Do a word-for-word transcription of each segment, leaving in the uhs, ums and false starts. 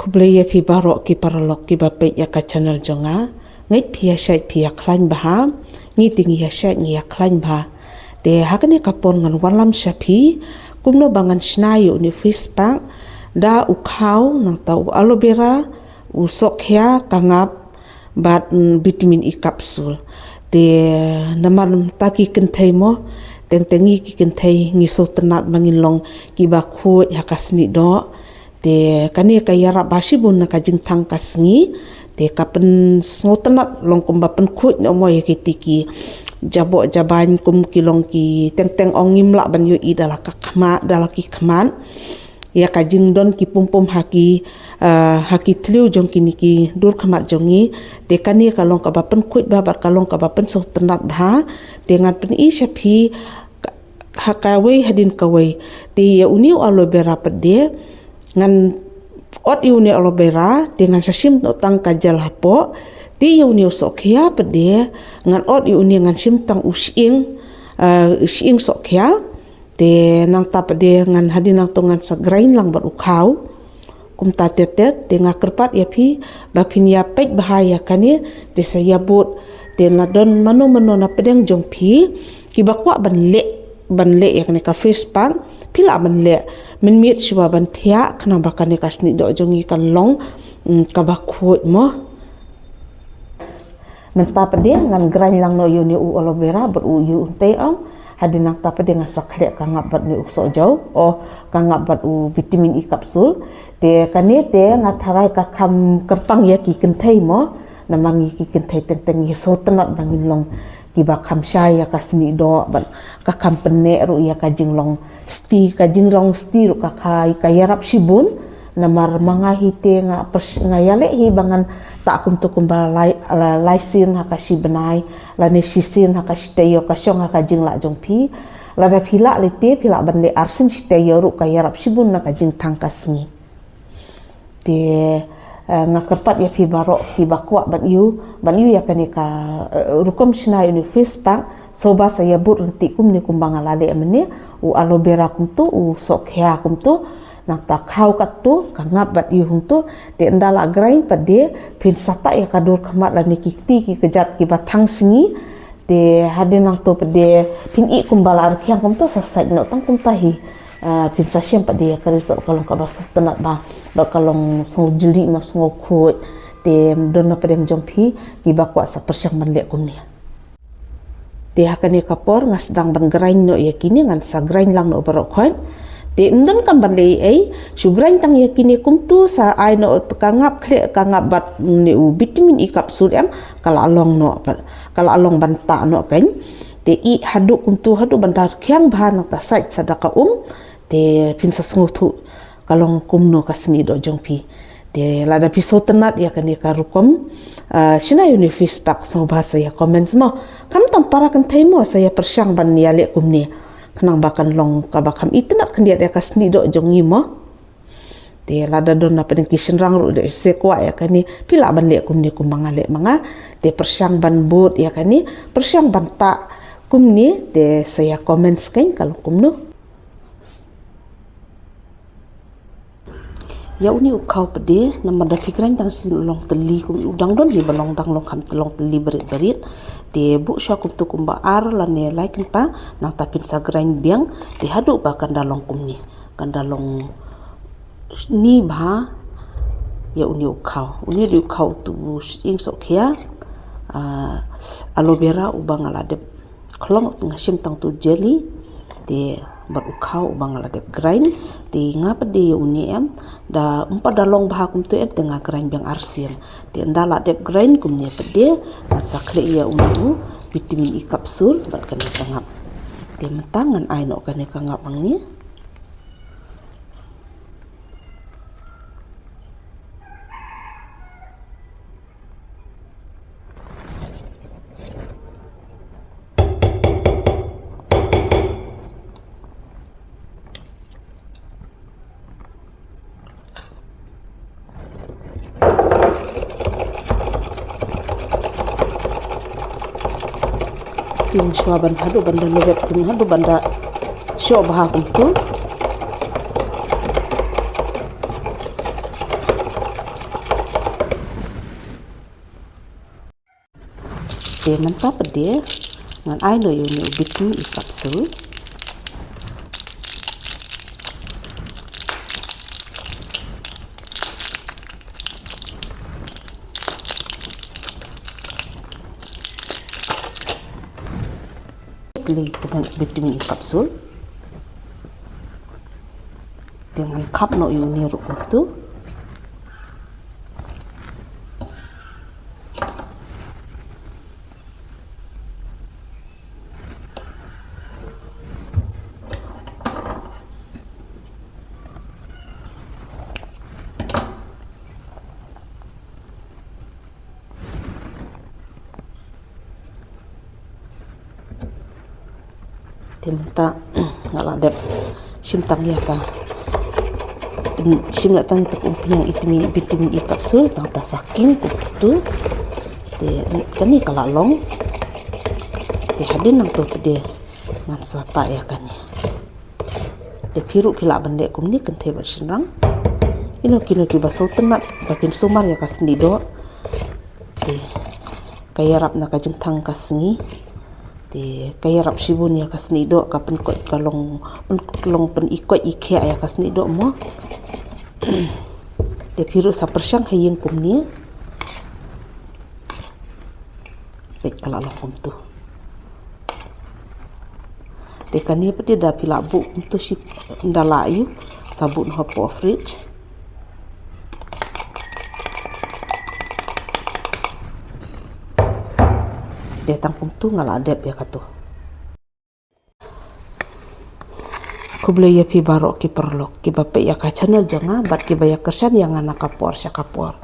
Khublei ïa phi baroh ki paralok kiba peit ïa ka channel jong nga. Ngeit phi ïa shait phi ïa khlaiñ bha. Ngi te ngi ïa shait ngi ïa khlaiñ bha. Te ha kane ka por ngan wallam sha phi kumno ba ngan shna ïa une u face pack da u khaw nangta u aloe vera, u sohkhia, ka ngap bad, mm, vitamin E capsule. Te namar mynta ki kynthei mo, teng teng ngi ki kynthei ngi sngewtynnat ba ngin long kiba khuid ha ka snieh doh. Te kane ka ïarap bha shibun na ka jingthang ka sngi. Te ka pynsngewtynnat long kumba pynkhuid noh mo ïa kiti ki jaboh jabain kum ki long ki teng teng ong ngim lah ban ïohi da la ka khmat, da la ki khmat. Ïa ka jingdon ki pum pum ha ki, ah, ha ki thliew jong kine ki dur khmat jong ngi. Te kane ka long kaba pynkhuid bha bad ka long kaba pynsngewtynnat bha. Te ngan pyni sha phi ka, ha kawei hadien kawei. Te ïa une u aloe vera pat de ngan ot ïa une u aloe vera te ngan sa shim noh tang ka gel hapoh. Te ïa une u sohkhia pat de ngan ot ïa une ngan shim tang u shyieng, ah, u shyieng sohkhia. Te nangta pat de ngan hadien nangta ngan sa grind lang bad u khaw. Kumta ter ter te nga kyrpad ïa phi ba phin ïa peit bha ïa kane te sa ïa bud te la don mano mano na pdeng jong phi kiba kwah ban leh, ban leh ïa kane ka face pack phi lah ban leh mynmiet shuwa ban thiah khnang ba kane ka snieh doh jong ngi kan long, mm, kaba khuid mo. Mynta pat de ngan grind lang noh ïa une u aloe vera bad u ïa u tei ong. Hadien nangta pat de ngan sa khleh ka ngap bad une u sohjaw. Oh, ka ngap bad u vitamin E capsule. Te kane te nga tharai ka kham kyrpang ïa ki kynthei mo. Namar ngi ki kynthei teng teng ngi sngewtynnat ba ngin long kiba kham shai ïa ka snieh doh bad ka kham pynneh ruh ïa ka jinglong sti, ka jinglong sti ruh ka, ka, ka ïarap shibun. Namar ma nga hi te nga pers-, nga ïaleh hi ba ngan tah kumta kumba lai, la, lai sien ha ka shi bnai lane shi sien ha ka shi taïew ka shong ha ka jinglah jong phi. Lada phi lah lehse phi lah ban leh arsien shi taïew ruh ka ïarap shibun na ka jingthang ka sngi. Te, eh, nga kyrpad ïa phi baroh kiba kwah ban ïoh, ban ïoh ïa kane ka, eh, rukom shna ïa une u face pack. Sngewbha sa ïa bud ryntih kumne kumba nga la leh mynne, u aloe vera kumtu, u sohkhia kumtu, nangta khaw kattu, ka ngap bad ïa u hangtu. Te ynda la grind pat de phin sa tah ïa ka dur khmat lane ki kti ki kjat kiba thang sngi. Te hadien nangtu pat de phin ïeh kumba la rkhiang kumtu sa sait noh tang kumta hi. Ah, phin sa shem pat de ïa ka result ka long kaba sngewtynnat bha, bad ka long sngewjylliew ma sngewkhuid. Te don na pdeng jong phi kiba kwah sa pyrshang ban leh kumne. Te ha kane ka por nga sdang ban grind noh ïa kine, ngan sa grind lang noh baroh khoit. Te ym donkam ban leh ei ei, shu grind tang ïa kine kumtu sa ai noh ka ngap khleh ka ngap bad une u vitamin E capsule em ka la long noh pat, ka la long ban tah noh kan. Te ïeh haduh kumtu haduh ban da rkhiang bha nangta sait sa da ka um. Te phin sa sngewthuh ka long kumno ka snieh doh jong phi. Te lada phi sngewtynnat ïa kane ka rukom, ah, shna ïa une u face pack sngewbha sa ïa comment mo. Khamtam para kynthei mo sa ïa pyrshang ban ïaleh kumne. Khnang ba kan long kaba kham itynnat khyndiat ïa ka snieh doh jong ngi mo. Te lada don na pdeng ki shynrang ruh lehse kwah ïa kane phi lah ban leh kumne kumba nga leh ma nga. Te pyrshang ban bud ïa kane, pyrshang ban tah kumne te sa ïa comment skhem ka long kumno. Ïa une u khaw pat de namar da phi grind tang shisien u long tylli kum u dang don hi ba long dang long kham long tylli barit barit. Te buh shuwa kumtu kumba ar lane lai kynta nangta phin sa grind biang te haduh ba kan da long kumne. Kan da long ni bha ïa une u khaw. Une u khaw tu shyieng sohkhia, ah, aloe vera uba nga la dep khlong nga shim tang tu jelly te bad u khaw uba nga la dep grind. Te nga pat de ïa une em da ym pat da long bha kumtu em te nga grind biang arsien. Te ynda la dep grind kumne pat de ngan sa khleh ïa une u vitamin E capsule bad kane ka ngap. Te mynta ngan ai noh kane ka ngap hangne. Tieng shuwa ban haduh ban da lubet kum haduh ban da shoh bha kumtu. Te mynta pat de ngan ai noh ïa une u vitamin E capsule. Te vitamin E capsule. Te ngan khap noh ïa une ruh kumtu. Te mynta nga la dep shim tang ïa ka, shim la tang ïa ka umphniang vitamin, vitamin E capsule, tang ta sa king kumtu. Te kane ka la long. Te hadien nangto pat de ngan sa tah ïa kane. Te phi ruh phi lah ban leh kumne kynthei bad shynrang. Kino kino kiba sngewtynnat ba kin sumar ïa ka snieh doh. Te ka ïarap na ka jingthang ka sngi. Te ka ïarap shibun ïa ka snieh doh, ka pynkoit, ka long, pyn, long pynikoit ikhiah ïa ka snieh doh mo. Te phi ruh sa pyrshang ha ïing kumne. Peit ka la long kumtu. Te kane pat de da phi lah buh kumtu shi, da lah ïa u, sa buh noh hapoh fridge. Te tang kumtu nga la dep ïa katu. Khublei ïa phi baroh ki paralok kiba peit ïa ka channel jong nga bad kiba ïa kyrshan ïa nga na ka por sha ka por.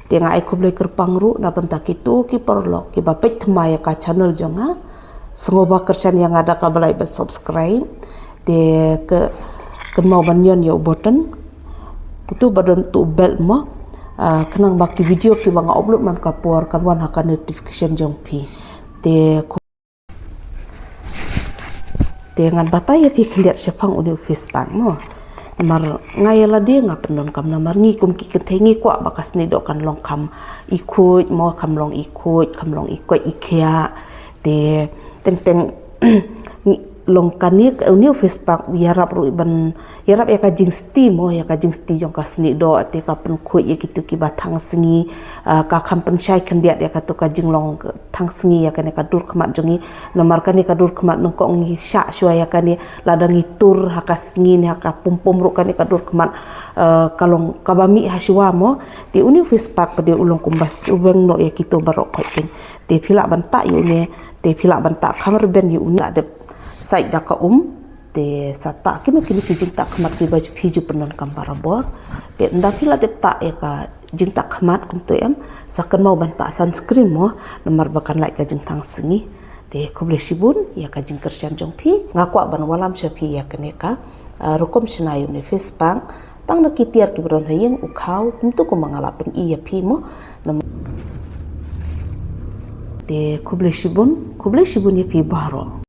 Te nga ai khublei kyrpang ruh na bynta kito ki paralok kiba peit thymmai ïa ka channel jong nga. Sngewbha kyrshan ïa nga da kaba like bad subscribe. Te kynmaw ban ñion ïa u button. Utu ba don utu u bell mo. Ah, khnang ba ki video kiba nga upload man ka por kan wan ha ka notification jong phi. Te Te ngan batai ïa phi khyndiat shaphang une u face pack mo. Namar nga ïa lade nga pyndonkam namar ngi kum ki kynthei ngi kwah ba ka snieh doh kan long kham ikhuid mo, kham long ikhuid, kham long ikoit ikhiah. Te teng teng long kane une u face pack u ïarap ruh ban ïarap ïa ka jingsti mo, ïa ka jingsti jong ka snieh doh, te ka pynkhuid ïa kito kiba thang sngi, ah, ka kham pynshai khyndiat ïa kato ka jinglong thang sngi ïa kane ka dur khmat jong ngi. Namar kane ka dur khmat nyngkong ngi shah shuwa ïa kane, lada ngi tur ha ka sngi ne ha ka pum pum ruh kane ka dur khmat, eh, ka long kaba mih ha shuwa mo. Te une u face pack pat de u long kumba u weng noh ïa kito baroh khoit kin. Te phi lah ban tah ïa une, te phi lah ban tah kham rben ïa une, la dep sait da ka um. Te sa tah kino kino ki jingtah khmat kiba phi ju pyndonkam barabor. Te ynda phi la dep tah ïa ka jingtah khmat kumto em, sa kynmaw ban tah sunscreen mo, namar ba kan lait ka jingthang sngi. Te khublei shibun ïa ka jingkyrshan jong phi. Nga kwah ban wallam sha phi ïa kane ka, ah, rukom shna ïa une face pack. Tang na ki tiar kiba don ha ïing u khaw kumto kumba nga la pyni ïa phi mo. Nam-, te khublei shibun, khublei shibun ïa phi baroh.